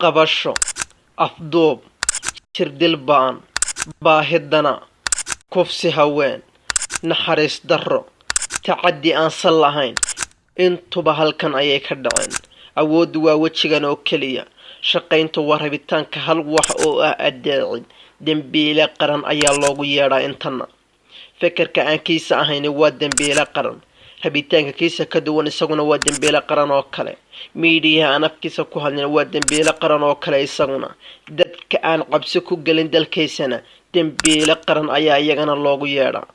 Qabasho, afduub, jirdil ba'an, baahidana, kufsi haween, naxariis darro, tacaddi aan sal lahayn, intuba halkan ayay ka dhaceen. Awooddu waa wejigan oo keliya. Shaqayntu waa rabitaanka hal wax oo ah adeecid. Dembiile qaran ayaa loogu yeedhaa intana. Fekerka aan kiisa ahayni waa dembiile qaran. Rabitaanka kiisa ka duwan isaguna waa dembiile qaran oo kale. Miidiyaha aan afkiisa ku hadlin waa dembiile qaran oo kale isaguna. Dadka aan cabsi ku gelin dalkaysana dembiile qaran ayaa iyagana loogu yeedhaa.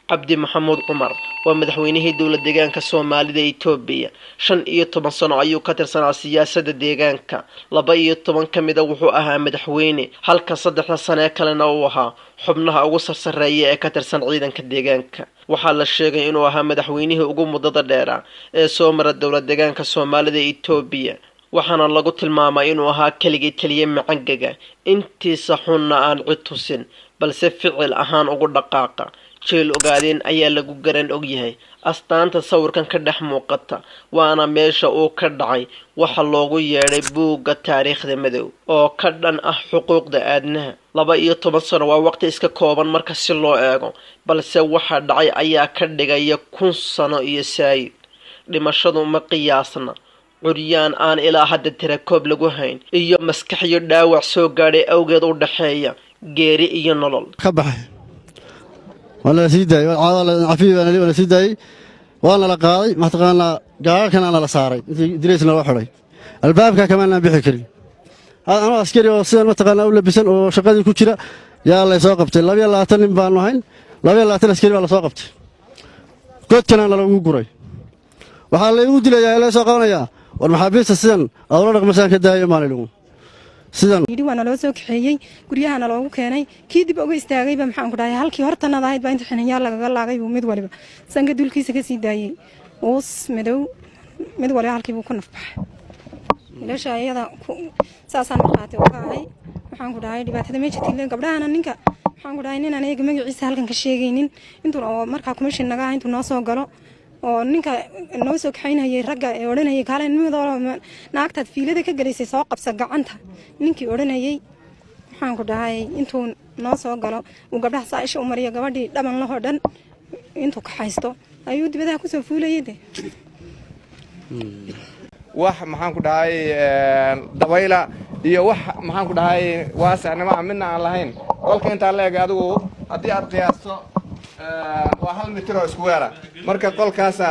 Cabdi Maxamuud Cumar waa madaxweynihii Dowlad Deegaanka Soomaalida Itoobiya. 15 sano ayuu ka tirsanaa siyaasadda deegaanka. 12 ka mida wuxuu ahaa madaxweyne, halka 3da sane kalena uu ahaa xubnaha ugu sarsareeya ee ka tirsan ciidanka deegaanka. Waxaa la sheegay inuu ahaa madaxweynihii ugu muddada dheeraa ee soo mara Dowlad Deegaanka Soomaalida Itoobiya, waxaana lagu tilmaamay inuu ahaa keligii taliye macangaga, intiisa xunna aan cid tusin, balse ficil ahaan ugu dhaqaaqa. Jeel Ogaadeen ayaa lagu garan ogyahay astaanta sawirkan ka dhex muuqata, waana meesha uu ka dhacay waxa loogu yeedhay buugga taariikhda madow oo ka dhan ah xuquuqda aadnaha. 12 sano waa waqti iska kooban marka si loo eego, balse waxa dhacay ayaa ka dhigaya 1000 sano iyo saayid. Dhimashadu ma qiyaasna. Curyaan aan ilaa hadda tirakoob lagu hayn iyo maskaxyo dhaawac soo gaadhay awgeed u dhaxeeya geeri iyo nolol. Ka baxay, waa nala sii daayey, cafiyi baa waa la sii daayey, waa nala qaaday. Mataqaanaa, gaararkana nala saaray, intii dirays naloo xidhay albaabka kamaanaan bixi karin. Anoo askari oo sidan mataqaanaa u labisan oo shaqadii ku jira yaa lay soo qabtay. 22 nin baanu ahayn, 22 askari baa la soo qabtay. Godkana nalagu guray. Waxaa laygu dilayaa, la soo qabanayaa, war maxaabiista sidan aad ula dhaqmasaan ka daayo maalin sidan. Yidhi waa naloo soo kaxeeyey, guryahana loogu keenay. Kii dib uga istaagayba, maxaan ku dhahay, halkii hortanada ahayd baa inta xiniinyaal lagaga laagay buu mid waliba sanka dulkiisa kasii daayey uus madow. Mid waliba halkii buu ku nafbaxay. Wiilasha iyada saasaan markhaati uga ahay. Waxaan ku dhahay, dhibaatada meesha tiilen gabdhahana, ninka, waxaan ku dhahay, ninaan iyaga magaciisa halkan ka sheegaynin, intuu oo markaa commission naga ah, intuu noo soo galo oo ninka noo soo kaxaynayay ragga ee odhanayay, "Kaale nimadoo naagtaad fiilada ka gelaysay soo qabsa gacanta," ninkii odhanayay, waxaan ku dhahay, intuu noo soo galo uu gabdhaha saa isha u mariyo, gabadhii dhaban lahoo dhan intuu kaxaysto ayuu dibadaha kusoo fuulayay de. Wax, maxaan ku dhahay, dabayla iyo wax, maxaan ku dhahay, waasacnimo ah midna aan lahayn. Qolka intaa la eg, adigu haddii aad qiyaasto, waa 1 mitir oo isku weera. Marka qolkaasa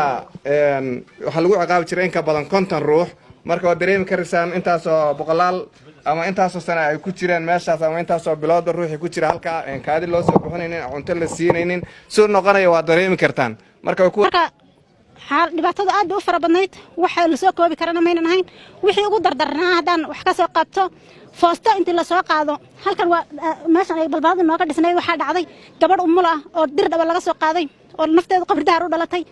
waxaa lagu ciqaabi jiray in ka badan 50 ruux. Marka waad dareemi karaysaan intaasoo boqolaal ama intaasoo sane ay ku jireen meeshaas, ama intaasoo bilooda ruuxii ku jira halkaa, kaadi loo soo bixinaynin, cunto la siinaynin, suu noqonaya waad dareemi kartaan. Marka Marka dhibaatada aad bay u fara badnayd, waxa lasoo koobi karana maynan ahayn. Wixii ugu dardarnaa haddaan wax ka soo qabto, foosto intii lasoo qaado, halkan waa meeshan ay balbalada nooga dhisnay, waxaa dhacday gabadh umul ah oo Dir Dhaba laga soo qaaday oo nafteedu Qabri Dahar u dhalatay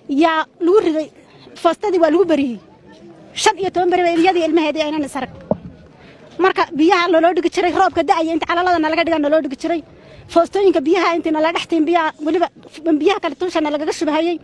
yaa lagu riday foostadii. Waa lagu beriyey 15 beri ba iyadii ilmaheedii aynan is arag. Marka biyaha naloo dhigi jiray, roobka da'aya inta calalada nalaga dhigaa naloo dhigi jiray foostooyinka biyaha, intii nala dhex tiin biyaha, weliba biyaha kale tuushana lagaga shubahayey.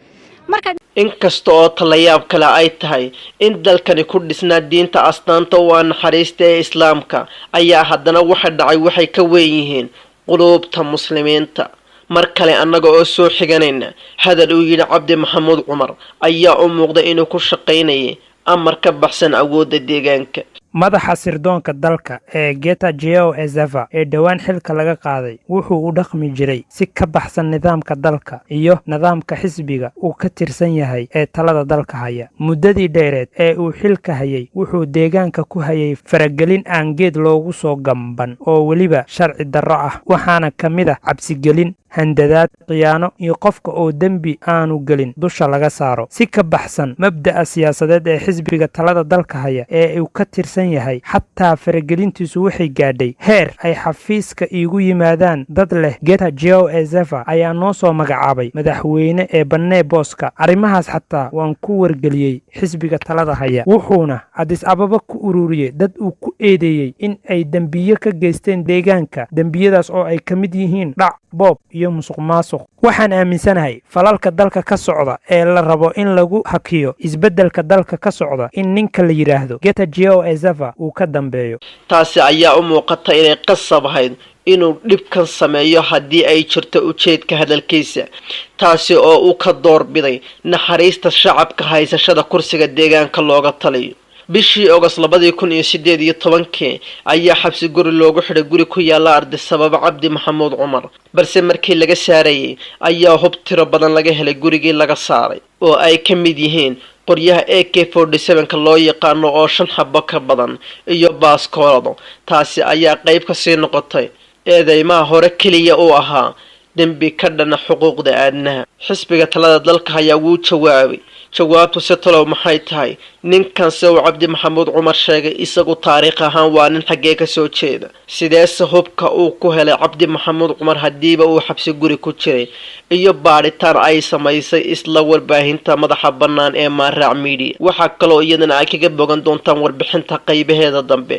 Marka Inkasta oo talayaab kale ay tahay in dalkani ku dhisnaa diinta astaanta u ah naxariista ee Islaamka, ayaa haddana waxa dhacay waxay ka weyn yihiin quluubta Muslimiinta. Mar kale annaga oo soo xiganayna hadal uu yidhi Cabdi Maxamuud Cumar ayaa u muuqday inuu ku shaqaynayay amar ka baxsan awoodda deegaanka. Madaxa sirdoonka dalka ee Getachew Assefa ee dhowaan xilka laga qaaday wuxuu u dhaqmi jiray si ka baxsan nidaamka dalka iyo nidaamka xisbiga uu ka tirsan yahay ee talada dalka haya. Muddadii dheereed ee uu xilka hayay, wuxuu deegaanka ku hayay faragelin aan geed loogu soo gamban oo weliba sharci darro ah, waxaana ka mid ah cabsigelin, handadaad, khiyaano iyo qofka oo dembi aanu gelin dusha laga saaro si ka baxsan mabda'a siyaasadeed ee xisbiga talada dalka haya ee uu ka tirsan yahay. Xataa faragelintiisu waxay gaadhay heer ay xafiiska iigu yimaadaan dad leh, "Getachew Assefa ayaa noo soo magacaabay madaxweyne ee bannee booska." Arrimahaas xataa waan ku wargeliyey xisbiga talada haya. Wuxuuna Adis Ababa ku ururiyey dad uu ku eedeeyey in ay dembiyo ka geysteen deegaanka, dembiyadaas oo ay ka mid yihiin dhac, boob iyo Iyo musuqmaasuq. Waxaan aaminsanahay falalka dalka ka socda ee la rabo in lagu hakiyo isbeddelka dalka ka socda in ninka la yidhaahdo Getachew Asefa uu ka dambeeyo. Taasi ayaa u muuqata inay qasab ahayd inuu dhibkan sameeyo haddii ay jirto ujeedka hadalkiisa, taasi oo uu ka doorbiday naxariista shacabka haysashada kursiga deegaanka looga taliyo. Bishii Ogost 2018-kii ayaa xabsi guri loogu xidhay guri ku yaala Addis Ababa Cabdi Maxamuud Cumar, balse markii laga saarayay ayaa hub tiro badan laga helay gurigii laga saaray, oo ay ka mid yihiin qoryaha AK-47-ka loo yaqaano oo shan xabo ka badan iyo baaskoolado. Taasi ayaa qayb kasii noqotay eedeymaha hore keliya uu ahaa dembi ka dhana xuquuqda aadanaha. Xisbiga talada dalka ayaa wuu jawaabay. Jawaabtu si talow maxay tahay? Ninkanse uu Cabdi Maxamuud Cumar sheegay isagu taariikh ahaan waa nin xaggee kasoo jeeda? Sideese hubka uu ku helay Cabdi Maxamuud Cumar haddiiba uu xabsi guri ku jiray? Iyo baadhitaan ay samaysay isla warbaahinta madaxa bannaan ee Maanraac Media. Waxaa kaloo iyadana ay kaga bogan doontaan warbixinta qaybaheeda dambe.